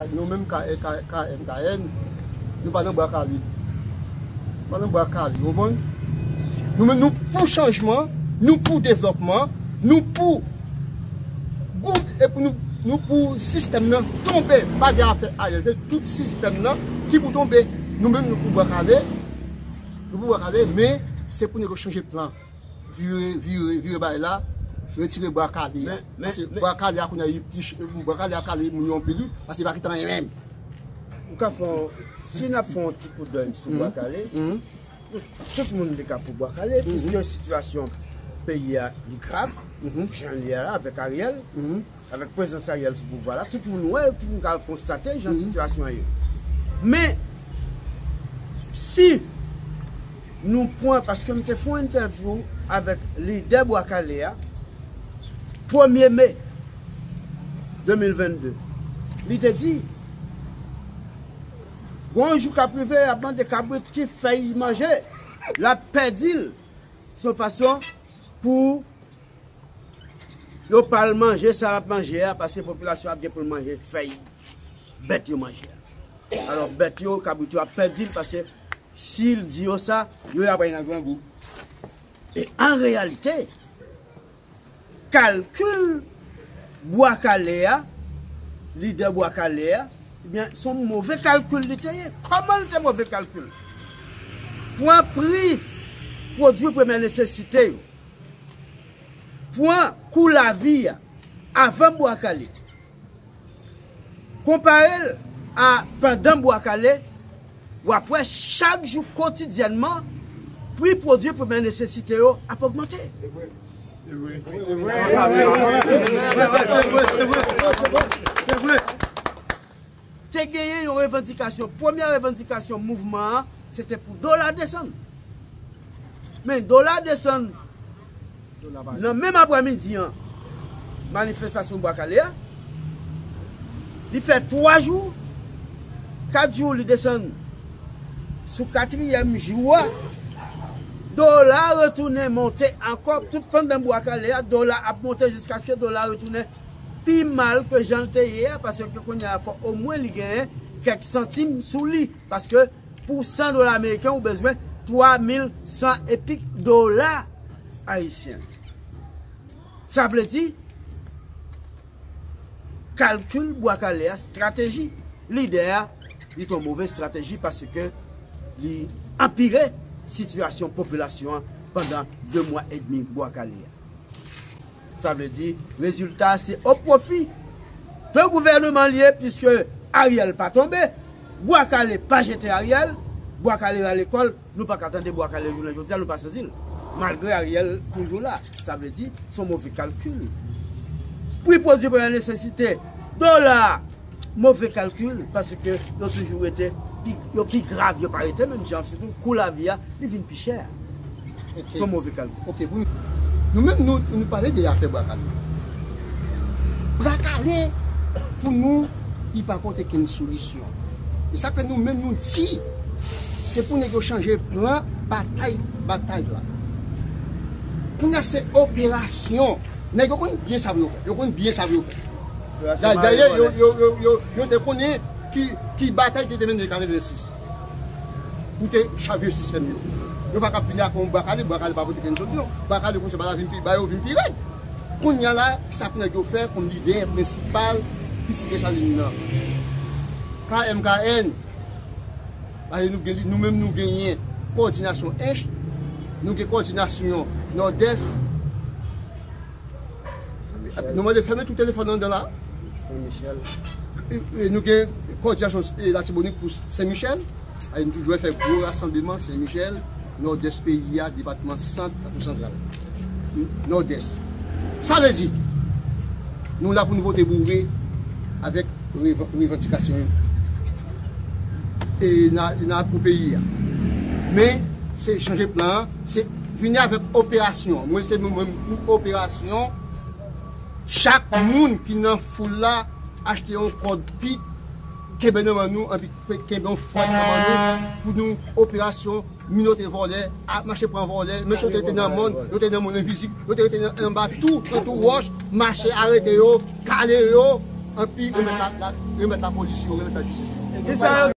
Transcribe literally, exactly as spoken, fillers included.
Nou menm K M K N, nou pa nan bwa kale. Nou pa nan bwa kale, w konprann? Nou menm nou pou chanjman, nou pou devlòpman, nou pou gwoup, epi nou, nou pou sistèm nan tonbe. Pa gen afè Ariel, se tout sistèm nan ki pou tonbe. Nou menm nou pou bwa kale, nou pou bwa kale, men se pou nèg yo chanje plan. Vire, vire, vire bay la, retire bwa kale a. Paske bwa kale a kounye a, bwa kale a kale moun yo anpil wi, paske li pa kite anyen menm. Ou ka fè yon, si n ap fè yon ti koudèy sou bwa kale, tout moun te ka pou bwa kale, piske sitiyasyon peyi a li grav, jan li ye la avèk Ariel, avèk prezans Ariel sou pouvwa la, tout moun wè, tout moun ka konstate jan sitiyasyon an ye. Men, si nou pran, paske m te fè yon entèvyou avèk lidè bwa kale a, premye me de mil vennde. Li te di, gon jou k ap rive, y ap mande kabrit ki fèy li manje, l ap pèdi l. Se yon fason pou yo pa al manje sa l ap manje a, paske popilasyon ap gen pou l manje fèy bèt yo manje a. Alò, bèt yo, kabrit yo ap pèdi l, paske si l di yo sa, yo, y ap al nan grangou. E an reyalite, kalkil bwa kale a, lidè bwa kale a, ebyen, se yon move kalkil li te ye. Kòman l te move kalkil? Pran pri pwodui premyè nesesite yo. Pran kou lavi a avan bwa kale. Konpare l a pandan bwa kale, w ap wè chak jou kotidyènman, pri pwodui premyè nesesite yo ap ogmante. Se vre. Se vre. Se vre. Se vre. Te genyen yon revandikasyon. Premyè revandikasyon mouvman an, se te pou dola desann. Men dola desann nan menm aprèmidi an, manifestasyon bwa kale a. Li fè twa jou, kat jou li desann. Sou katriyèm jou a, dola retounen monte ankò. Tout pandan bwa kale a, dola ap monte jiskaske dola retounen pi mal ke jan l te ye a, paske kounye a fò omwen li genyen kèk santim sou li, paske pou san dola ameriken, ou bezwen twa mil san epik dola ayisyen. Sa vle di, kalkil bwa kale a, estrateji lidè a, li te yon move estrateji paske li anpire sitiyasyon popilasyon an pandan de mwa edmi bwa kale a. Sa vle di, rezilta a se o pwofi de gouvènman li ye, piske Ariel pa tonbe, bwa kale pa jete Ariel, bwa kale rale kò l, nou pa ka tande bwa kale jounen jodi a, nou pa santi l. Malgre Ariel toujou la, sa vle di, se yon move kalkil. Pri pwodui premyè nesesite, dola, move kalkil, paske yo toujou rete, pi, yo pi grav, yo pa rete menm jan, sitou kou lavi a, li vin pi chè. Ok. Se yon move kalkil. Ok, pou nou, nou menm, nou, nou pale de afè bwa kale. Bwa kale, pou nou, li pa pote kenn solisyon. E sa fè nou menm, nou di, se pou nèg yo chanje plan batay, batay la. Kounye a se operasyon. Nèg yo konn byen sa pou yo fè. Yo konn byen sa pou yo fè. Dayè, yo, yo, yo, yo, yo te konnen ki, ki batay ki te mennen katrevensis. Pou te chanje sistèm yo. Yo pa ka vini ak yon bwa kale, bwa kale pa pote kenn solisyon. Bwa kale konsa ba la vin pi, ba yo vin pi rèd. Kounye a la, sa pou nèg yo fè kòm lidè prensipal Pitit Desalin nan? K M K N. Paske nou gen, nou menm nou genyen kowòdinasyon Ench, nou gen kowòdinasyon Nòdès. Nou mande fèmen tout telefòn anndan la. Sen Michèl. E, e nou gen kowòdinasyon, e, Latibonit pou Sen Michèl. Ay, nou toujou fè gwo rasanbleman, Sen Michèl, Nòdès peyi a, depatman Sant, Plato Santral. Nòdès. Sa vle di, nou la pou nou pote boure avèk revan-, revandikasyon yo. E nan, nan pou peyi a. Men, se chanje plan an, se vini avèk operasyon. Mwen, se mwen, mwen pou operasyon. Chak moun ki nan foul la, achte yon kòd pit, kenbe nan men nou, anpi kenbe yon fwèt nan men nou, pou nou operasyon, minote vòlè, ap mache pran vòlè, menm si yo te rete nan mòn, yo te nan mòn envizib, yo te rete nan, anba tou, nan tou wòch, mache arete yo, kale yo, Anpi remèt la, la, remèt lapolis yo, remèt lajistis yo.